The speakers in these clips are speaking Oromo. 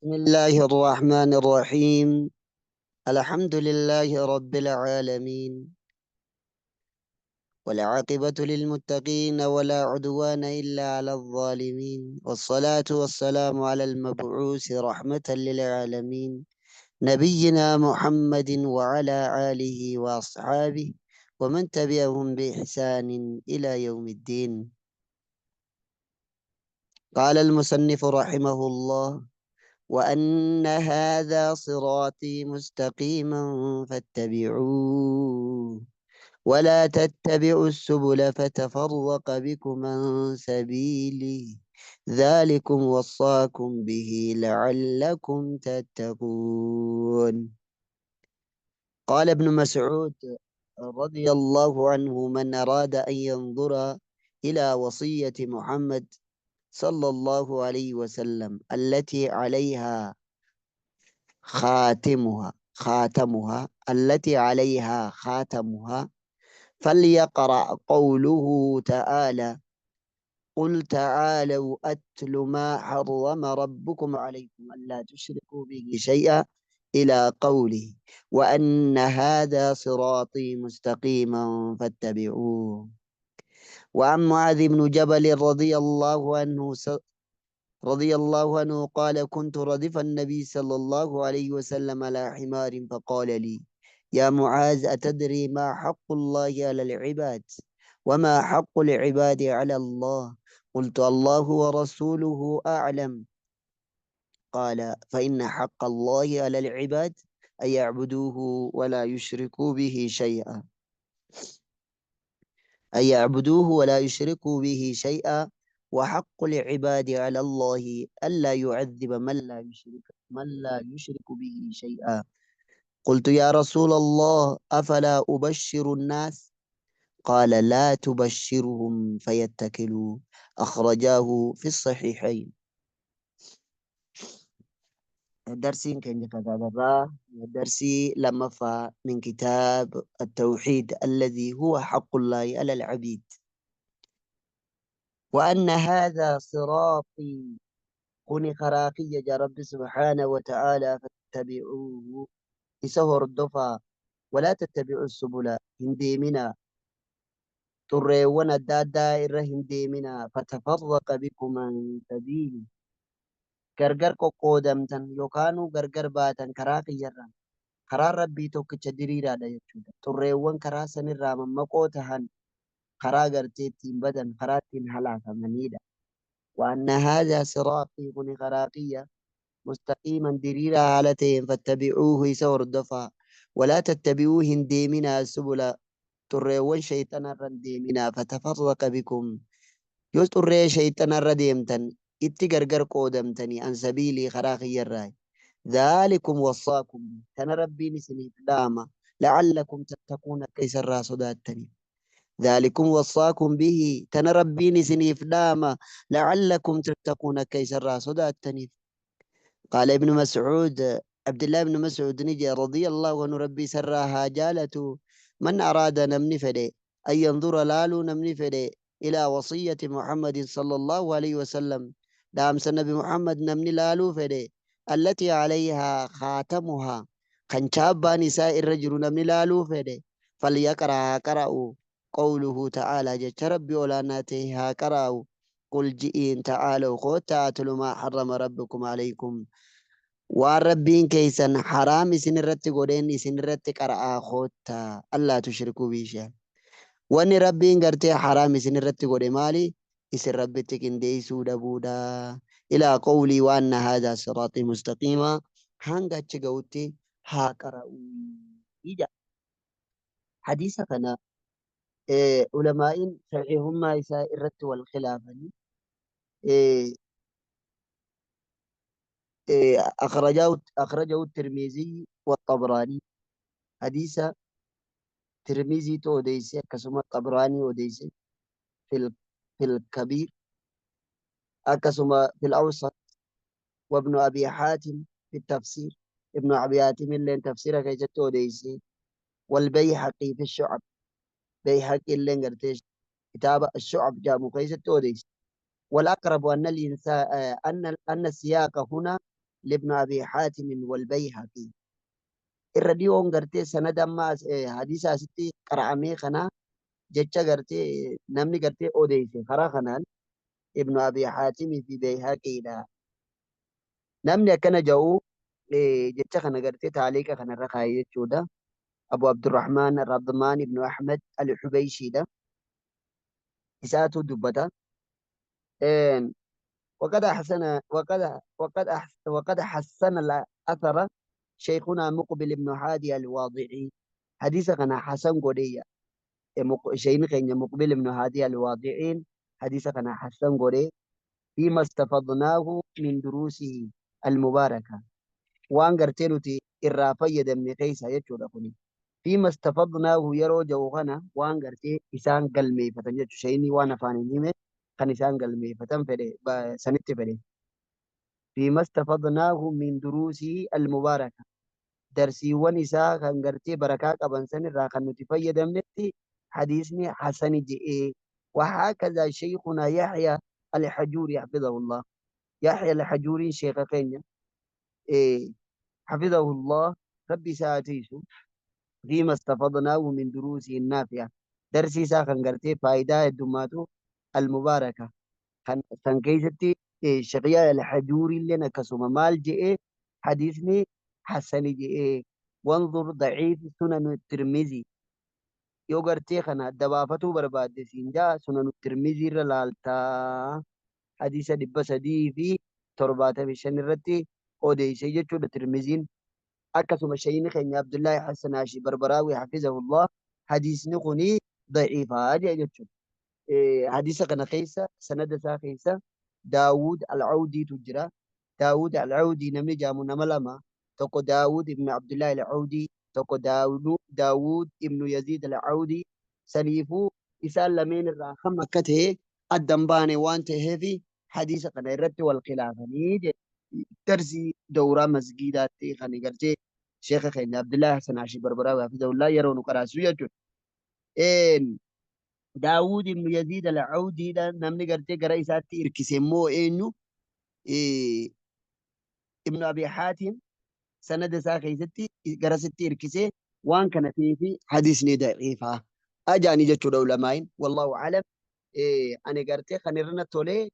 بسم الله الرحمن الرحيم. الحمد لله رب العالمين، والعاقبة للمتقين، ولا عدوان إلا على الظالمين، والصلاة والسلام على المبعوث رحمة للعالمين، نبينا محمد وعلى آله وأصحابه ومن تبعهم بإحسان إلى يوم الدين. قال المصنف رحمه الله: وأن هذا صراطي مستقيما فاتبعوه ولا تتبعوا السبل فتفرق بكم عن سبيله، ذلكم وصاكم به لعلكم تتقون. قال ابن مسعود رضي الله عنه: من أراد أن ينظر إلى وصية محمد صلى الله عليه وسلم التي عليها خاتمها التي عليها خاتمها فليقرأ قوله تعالى: قل تعالوا أتل ما حرم ربكم عليكم ألا تشركوا به شيئا إلى قوله: وأن هذا صراطي مستقيما فاتبعوه. وعن معاذ بن جبل رضي الله عنه قال: كنت ردف النبي صلى الله عليه وسلم على حمار، فقال لي: يا معاذ، أتدري ما حق الله على العباد وما حق العباد على الله؟ قلت: الله ورسوله أعلم. قال: فإن حق الله على العباد أن يعبدوه ولا يشركوا به شيئا، أن يعبدوه ولا يشركوا به شيئا، وحق العباد على الله ألا يعذب من لا يشرك به شيئا. قلت: يا رسول الله، أفلا أبشر الناس؟ قال: لا تبشرهم فيتكلوا. أخرجاه في الصحيحين. درسين كان درسي لما من كتاب التوحيد الذي هو حق الله على العبيد. وأن هذا صراطي، kuni karaa kiyya ja Rabbi سبحانه وتعالى، فاتبعوه، isa hordofaa، ولا تتبعوا السبل، hin deeminaa xurreewwan adda addaa irra hin deeminaa، فتفرق بكم عن سبيله، gargar qoqqoodamtan yookaanuu gargar baatan karaa kiyyarraa. Karaan Rabbii tokkicha diriiraadha jechuudha. Xurreewwan karaa sanirraa mammaqoo tahan karaa gartee ittiin badan, karaa ittiin halaafamanidha. وأن هذا صراطي، kuni karaa kiyya، مستقيما، diriiraa haala ta'een، فاتبعوه، isa hordofaa، ولا تتبعوا، hin deeminaa، السبل، xurreewwan shayxanarra hin deeminaa، فتفرق بكم، yoo xurree shayxanarra deemtan itti gargar qoodamtanii، عن سبيله، karaa kiyyarraa. ذلكم وصاكم، kana Rabbiin isiniif dhaama، لعلكم تتقون، akka isarraa sodaattanii. ذلكم وصاكم به، tana Rabbiin isiniif dhaama، لعلكم تتقون، akka isarraa sodaattaniif. قال ابن مسعود، عبد الله بن مسعود ni jedhe رضي الله عنه، Rabbi isarraa haa jaalatu: من أراد، namni fedhe، أن ينظر، laaluu namni fedhe، إلى وصية محمد صلى الله عليه وسلم، dhaamsa Nabi Muhammad namni laaluu fedhe، التي عليها خاتمها، kan chaabbaan isaa irra jiru namni laaluu fedhe، فليقرأ، haa qara'u، قوله تعالى، jecha Rabbi olaanaa ta'e haa qara'u: قل، ji'iin، تعالوا، koottaa، أتل ما حرم ربكم عليكم، waan Rabbiin keessan haraam isin irratti godheen isin irratti qara'aa koottaa، ألا تشركوا به شيئا. Wanni Rabbiin gartee haraam isin irratti godhe maali? Isin Rabbitti qindeessuu dhabuudha. إلى قوله: وأن هذا صراطي مستقيما، hanga achi ga'utti haa qara'u ija. Hadiisa kana ulamaa'iin saxiihummaa isaa irratti wal khilaafanii. أخرجه الترمذي والطبراني. حديث ترمذي tu odeesse، akkasuma Xabraanii odeesse في الكبير، akkasuma في الأوسط، وابن أبي حاتم في التفسير، ابن أبي حاتم illeen tafsiira keessatti odeesse، والبيهقي في الشعب، بيهقي illeen gartee kitaaba الشعب jedhamu keessatti odeesse. والأقرب أن الإنسان أن السياق هنا Libnu Abi Haatimin wal Bayhaqi. Irra dhiyoon gartee sanada amma hadiisa asitti qara'amee kana jecha gartee namni gartee odeesse karaa kanaan Ibnu Abi Haatimii fi Bayhaqiidha. Namni akkana ja'u jecha kana gartee taaliiqa kanarra kaa'e jechuudha. Abu Abdurrahmaan Radmaan Ibnu Ahmad Al-Hubayshiidha. Isaatu dubbata. وقد أحسن وقد وقد أحسن وقد حسن الأثر شيخنا مقبل بن هادي الواضعي. حديث كان حسن قرية، شيخ كان مقبل بن هادي الواضعين، حديث كان حسن قرية فيما استفضناه من دروسه المباركة. وان قرتينتي الرافية دم قيسة يجو فيما استفضناه يرو جوغنا، وان قرتي إسان قلمي فتن شيني وانا فاني kan isaan galmeeffatan fedhe sanitti fedhe. Fiima istafadnaahu min duruusii almubaaraka, darsiiwwan isaa kan gartee barakaa qaban sanirraa kan nuti fayyadamnetti hadiisni hasani je'ee. وهكذا شيخنا يحيى الحجوري حفظه الله. يحيى الحجوري شيخ كينيا حفظه الله ربي ساتيسو فيما استفضناه من دروسه النافعة، درسي ساخن قرتي فايدة الدماتو المباركة كان كيستي شقيا الحجوري اللي نكسوما مال جئ حديثني حسن جئ. وانظر ضعيف سنن الترمذي، yoo gartee kana adda baafatuu barbaadde siin jaa Sunan Tirmizii irra laaltaa, hadiisa 375 irratti odeessee jechuudha Tirmiziin. Akkasuma shayini keenya Abdullaahi Hassan Ashi Barbaraawii hafizahullah hadiisni kuni daciifaa jedhe jechuudha. Hadiisa kana keessa sanada isaa keessa Daawud Al-Awdiitu jira. Daawud Al-Awdii namni jaamu nama lama, tokko Daawud ibn Abdullaahi Al-Awdii, tokko Daawud ibn Yaziid Al-Awdii. Saniifuu isaan lameen irraa kam akka ta'e addan baane waan ta'eef hadiisa kana irratti wal khilaafanii jedhe. Darsii dawraa masgiidaatti kan gartee sheekha keenya Abdullaahi Hassan Ashi Barbaraa hafizahullah yeroo nu qaraasu jechuudha. Daawud ibn Yaziid Al-Awdiidha namni gartee gara isaatti hirkise immoo eenyu? Ibn Abi Haatim sanada isaa keessatti garasitti hirkisee waan kana ta'eef hadiisni daciifaa ajaanii jechuudha ulamaa'iin. Wallahu alam. Ani gartee kan irra tolee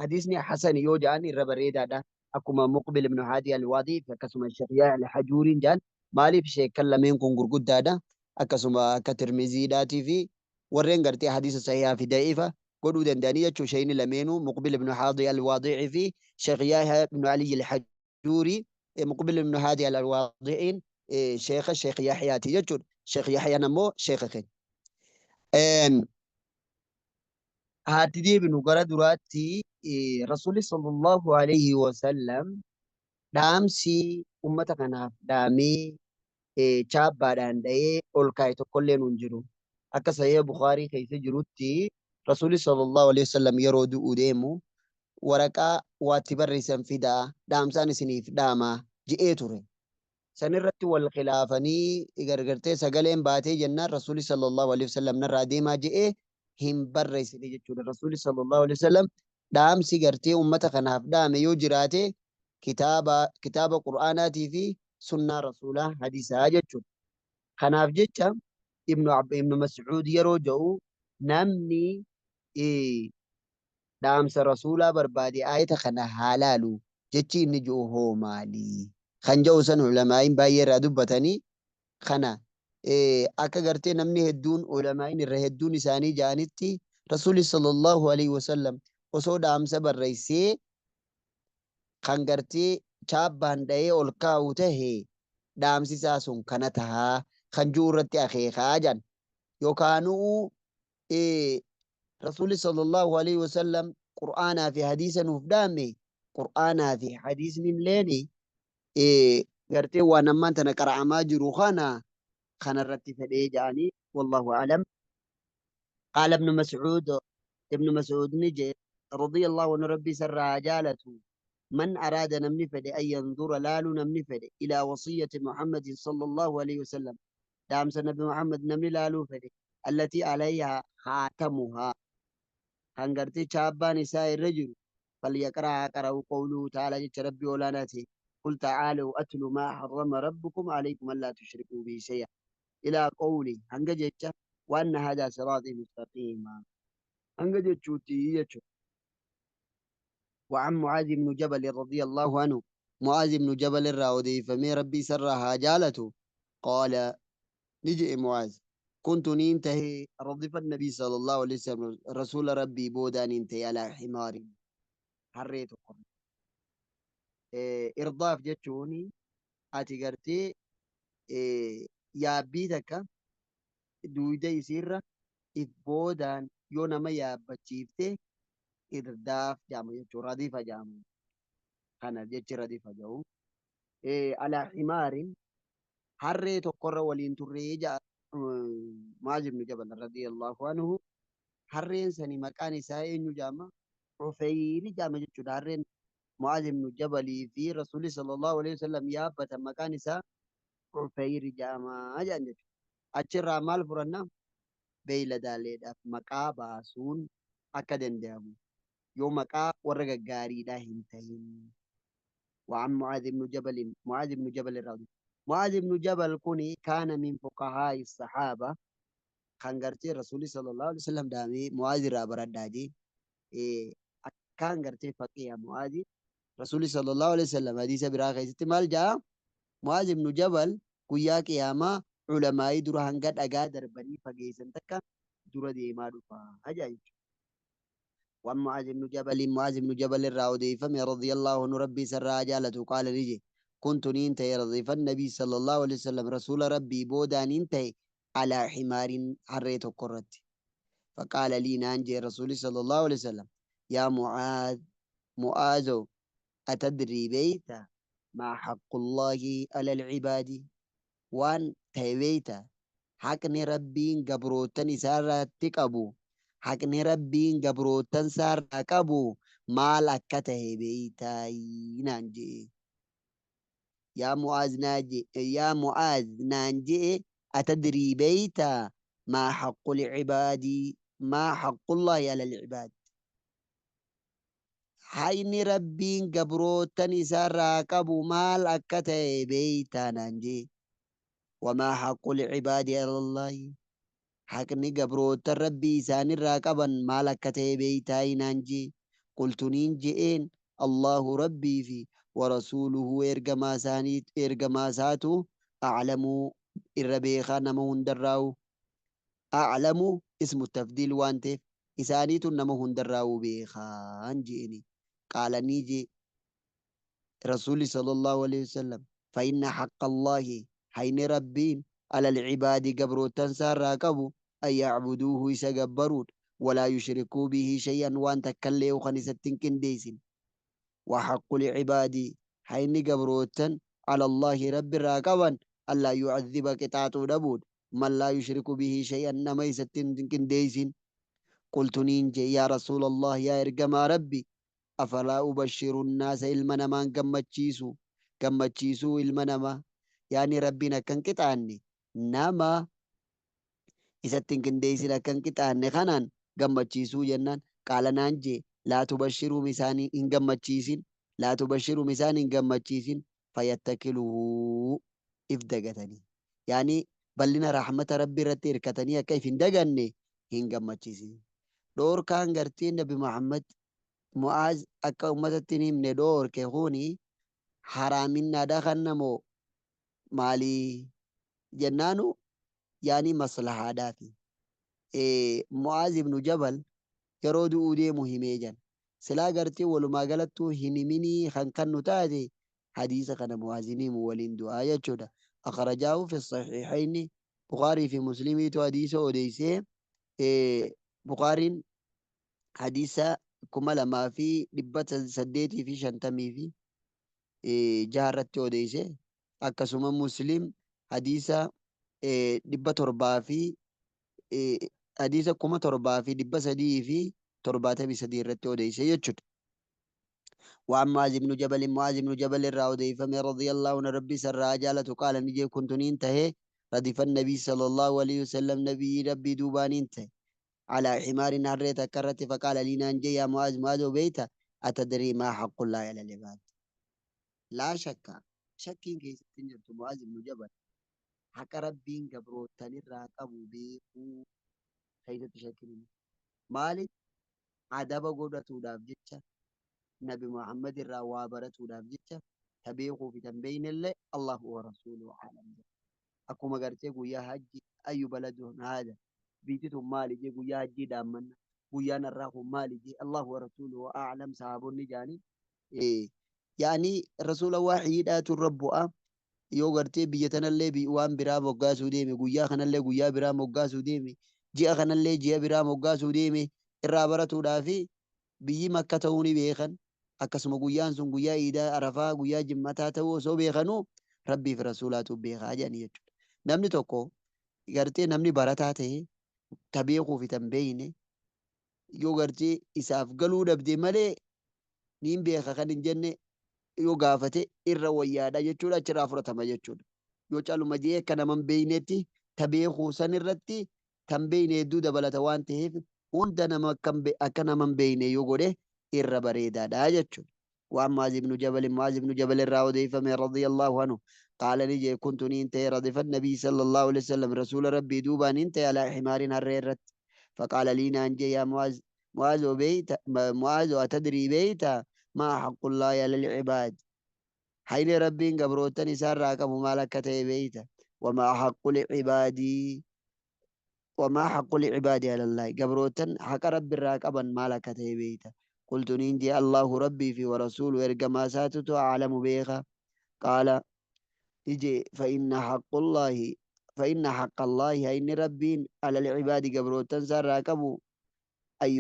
hadiisni hasan yoo jedhan irra bareedaadha. Akkuma Muqbil ibn Haadi Al-Waadii fi akkasuma Sheekh Yahya Al-Hajuuriin jedhan, maaliif sheekkan lameen kun gurguddaadha. Akkasuma akka Tirmiziidhaatii fi warreen gartee hadiisa sahihaa fi da'iifa godhuu danda'anii jechuu sheeyni lameenuu Muqbil ibn Haadi Al-Waadii fi Sheekh Yahya ibn Ali Al-Hajuuri. Muqbil ibn Haadi Al-Waadiin sheekha Sheekh Yahyaati jechuudha. Sheekh Yahyaan ammoo sheekha keenya. Haati deebinu gara duraatti, Rasuulli sallallahu alayhi wasallam dhaamsi ummata kanaaf dhaamee chaabbaadhaan dha'ee ol kaa'e tokkollee hin jiru. Akka Sahih Bukhaarii keessa jirutti Rasuulli sallallahu alayhi wasallam yeroo du'uu deemu waraqaa waatti barreessan fidaa dhaamsaan isiniif dhaama je'ee ture. Sanirratti wal khilaafanii gargartee sagaleen baatee jennaan Rasuulli sallallahu alayhi wasallam narraa deemaa je'ee hin barreessine jechuudha. Rasuulli sallallahu alayhi wasallam dhaamsi gartee ummata kanaaf dhaame yoo jiraate kitaaba Qur'aanaatii fi sunnaa Rasuulaa hadiisaa jechuudha. Kanaaf jecha Ibnu Mas'uud yeroo jedhu namni dhaamsa Rasuulaa barbaade aayata kana haa laalu jechi inni jedhu hoo maali? Kan jedhu san ulamaa'iin baay'ee irraa dubbatanii kana akka gartee namni hedduun ulamaa'iin irra hedduun isaanii ja'anitti Rasuulli sallallahu alaihi wasallam osoo dhaamsa barreessee kan gartee chaabbaan dha'ee ol kaa'u tahe dhaamsi isaa sun kana tahaa kan jiru irratti akeekaa jedhan. Yookaanuu Rasuulli sallallahu alaihi wasallam Qur'aanaa fi hadiisa nuuf dhaame, Qur'aanaa fi hadiisni illeen gartee waan ammaan tana qara'amaa jiru kana kanarratti fedhee jedhanii, wallahu alam. Qaala Ibnu Mas'uud, Ibnu Mas'uud ni jedhe radiyallahu anhu, Rabbi isarraa jaalatu, man araada namni fedhe an yanzura laalu namni fedhe ilaa wasiyyati Muhammadin sallallahu alaihi wasallam, dhaamsa Nabi Muhammad namni laaluu fedhe, allatii alayhaa khaatamuhaa, kan gartee chaabbaan isaa irra jiru. فليقرأ قرأوا قوله تعالى جت ربي ولا ناتي قل تعالوا أتل ما حرم ربكم عليكم ألا تشركوا به شيئا إلى قولي هنجا وأن هذا صراطي مستقيما هنجا جتشوتي. وعن معاذ بن جبل رضي الله عنه معاذ بن جبل الراودي فمي ربي سرها جالته قال نجئ معاذ كنت ننتهي رضف النبي صلى الله عليه وسلم رسول ربي بودان انتهي على حمار حريت قرن إرضاف جتشوني أتي قرتي إيه يا بيتك دويدة يسير إبودان يونما يا بتشيفته إرداف جامع جتشو رديفة جامع كان جتش رديفة جو على حمار حريت قرن ولين تريجا معاذ بن جبل رضي الله عنه حرين سني مكان ساين جامع عفير جامع جتشو حرين معاذ بن جبل في رسول صلى الله عليه وسلم يابة مكان سا عفير جامع جامع أجرى مال فرنا بيلا داليد مكا باسون أكدن دامو يوم مكا ورقة غاري دا هنتين. وعن معاذ بن جبل معاذ بن جبل رضي معاذ بن جبل كوني كان من فقهاء الصحابة كان غرتي رسول صلى الله عليه وسلم دامي معاذ رابر داجي إيه كان غرتي فقيه معاذ رسول صلى الله عليه وسلم حديث براخ استمال جاء معاذ بن جبل قيا قياما علماء درهن قد أقادر بني فقيسن تكا در ديما دفا أجايب. ومعاذ بن جبل معاذ بن جبل الراودي فمي رضي الله عنه ربي سر جالته قال نجي كنت ننتهي رضيف النبي صلى الله عليه وسلم رسول ربي بودان انتهي على حمار حريت قرت فقال لي نانجي رسول صلى الله عليه وسلم يا معاذ معاذ أتدري بيت ما حق الله على العباد وان تيبيت حقني ربي قبروتني سارتك أبو حقني ربي قبروتن سارتك أبو ما لك تيبيت نانجي يا معاذ ناجي يا معاذ نانجي أتدري بيت ما حق العباد ما حق الله على العباد حين ربي قبروتني سارك أبو مال أكته بيتا نانجي وما حق العباد على الله حقني قبروت ربي سان راكبا مال أكته بيتا نانجي قلت نينجئين الله ربي في ورسوله إرجما سانيت إرجما ساتو أعلم الربيخة نمون دراو أعلم اسم التفضيل وانت إسانيت نمون دراو بيخان جئني قال نيجي رسول صلى الله عليه وسلم فإن حق الله حين ربين على العباد قبرو تنسى راكبوا أن يعبدوه يسجبرون ولا يشركوا به شيئا وأن تكليو خنيسة كنديس وحق العباد حين قبروتن على الله رب راكبا ألا يعذب قطعة دبود من لا يشرك به شيئا نميسة كنديس قلت نينجي يا رسول الله يا إرجما ربي أفلا أبشر الناس إلمنا ما قمتشيسو قمتشيسو إلمنا ما يعني ربنا كان قطعني نما إذا تنكنديس كان قطعني خنان قمتشيسو جنان قال نانجي لا تبشروا مساني إن قمتشيسين لا تبشروا مساني إن قمتشيسين فيتكلوه إفدقتني يعني بلنا رحمة ربي رتير كتنيا كيف اندقني إن قمتشيسين دور كان قرتين نبي محمد معاذ أكا أمتتني من دور كهوني حرامنا دخلنا مو مالي جنانو يعني مصلحة دافي إيه معاذ بن جبل يرود أودي مهميجا سلا قرتي ولما قالتو هنمني خنكنو تاتي حديث كان معاذني مولين دعاية جودا أخرجاه في الصحيحين بخاري في مسلم تو حديث أوديسي إيه بخاري حديث كما لما في دبت سديتي في شنتمي في إيه جارت أوديسي أكسوم مسلم حديث إيه دبت أربعة في إيه حديث كما تربع في دبت سدي في تربعة بسدي رت أوديسي يجد. وعن معاذ بن جبل معاذ بن جبل الراودي فمن رضي الله عنه ربي سر جالته قال نجي كنت ننتهي ردف النبي صلى الله عليه وسلم نبي ربي دوبان انتهي على حمار هريت كرت فقال لي نانجي يا معاذ معاذ بيتا Atadrii maa haqqullaahi alal ibaad. Laa shakka shakkiin keessatti hin jirtu Mu'aaz ibnu Jabal haqa Rabbiin gabroottanirraa qabu beekuu keessatti shakkiin hin jirtu. Maaliif adaba godhatuudhaaf jecha Nabi Muhammad irraa waa baratuudhaaf jecha ta beekuu fi tan beeynellee Allahu wa rasuuluhu a'lam jedha. Akkuma gartee guyyaa hajji ayyu baladun haada biitti tun maali jee guyyaa hajjii dhaammanna guyyaan har'aa kun maali jee Allahu wa rasuuluhu a'lam sahaabonni jaanii yaani rasuula waahiyiidhaatu irra bu'a yoo gartee biyya tanallee waan biraa moggaasuu deeme guyyaa kanallee guyyaa biraa moggaasuu deeme ji'a kanallee ji'a biraa moggaasuu deeme irraa baratuudhaafi biyyi Makka ta'uu ni beekan akkasuma guyyaan sun guyyaa iidaa Arafaa guyyaa jimmataa ta'uu osoo beekanuu Rabbii fi rasuulaatu beekaa jedhanii jechuudha. Namni tokko gartee namni barataa ta'e ta beekuu fi tan beeyne yoo gartee isaaf galuu dhabde malee niin beeka kan hin jenne yoo gaafate irra wayyaadha jechuudha achirraa fudhatama jechuudha. Yoo caluma jee akka nama hin beeynetti ta beekuu san irratti tan beeyne hedduu dabalata waan ta'eef hunda nama akka nama hin beeyne yoo godhe irra bareedaadha jechuudha. وعن معاذ بن جبل معاذ بن جبل الراودي فمن رضي الله عنه قال نجي كنت ننتهي ردف النبي صلى الله عليه وسلم رسول ربي دوبا ننتهي على حمار هريرت فقال لي نانجي يا معاذ معاذ بيت معاذ أتدري بيت ما حق الله على العباد حين ربي قبروتني سراك مالكته بيت وما حق العباد وما حق العباد على الله قبروتن حق ربي الراكبا مالكته بيت قلت ننجي الله ربي في ورسوله إرقما ساتت أعلم بيخا قال نجي فإن حق الله فإن حق الله إن ربي على العباد قبروتن سراكبوا أن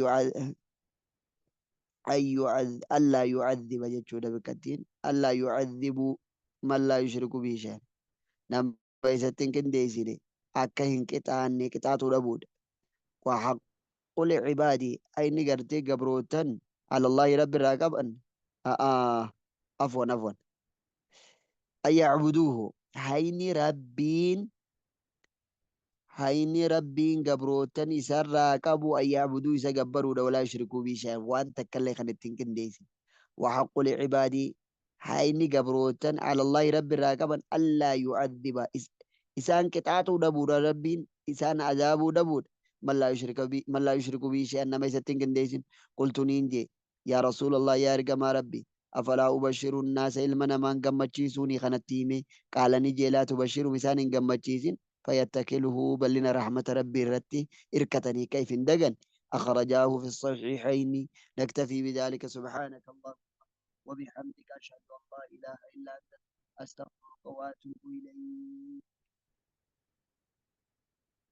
ألا يعذب جتشودا بكتين ألا يعذب من لا يشرك به شيئا نم بيستين كنديسيني akka hin qixaanne qixaatuu dhabuudha. Wa haqqul cibaadi ayni gartee gabrootan alallaahi rabbi irraa qaban afwan afwan an yacbuduuhu hayni rabbiin gabrootan isarraa qabu an yacbuduu isa gabbaruudha walaa yushrikuu bihi shay'an waan takkallee kan ittiin qindeessin. Wa haqqul cibaadi hayni gabrootan alallaahi rabbi irraa qaban allaa yu'adhiba isaan qixaaxuu dhabuudha rabbiin isaan azaabuu dhabuudha man laa yushriku bihi shay'an nama isatti hin qindeessin. Qultu niin jee yaa rasuulallah yaa ergamaa rabbi afalaa ubashiru naasa ilma namaan gammachiisuuni kanatti hime qaala ni jee laa tubashirum isaan hin gammachiisin fayattakiluhu bal'ina rahmata rabbii irratti irkatanii ka if hin dagan. أخرجاه في الصحيحين. نكتفي بذلك. سبحانك اللهم وبحمدك أشهد أن لا إله إلا أنت أستغفرك وأتوب إليك.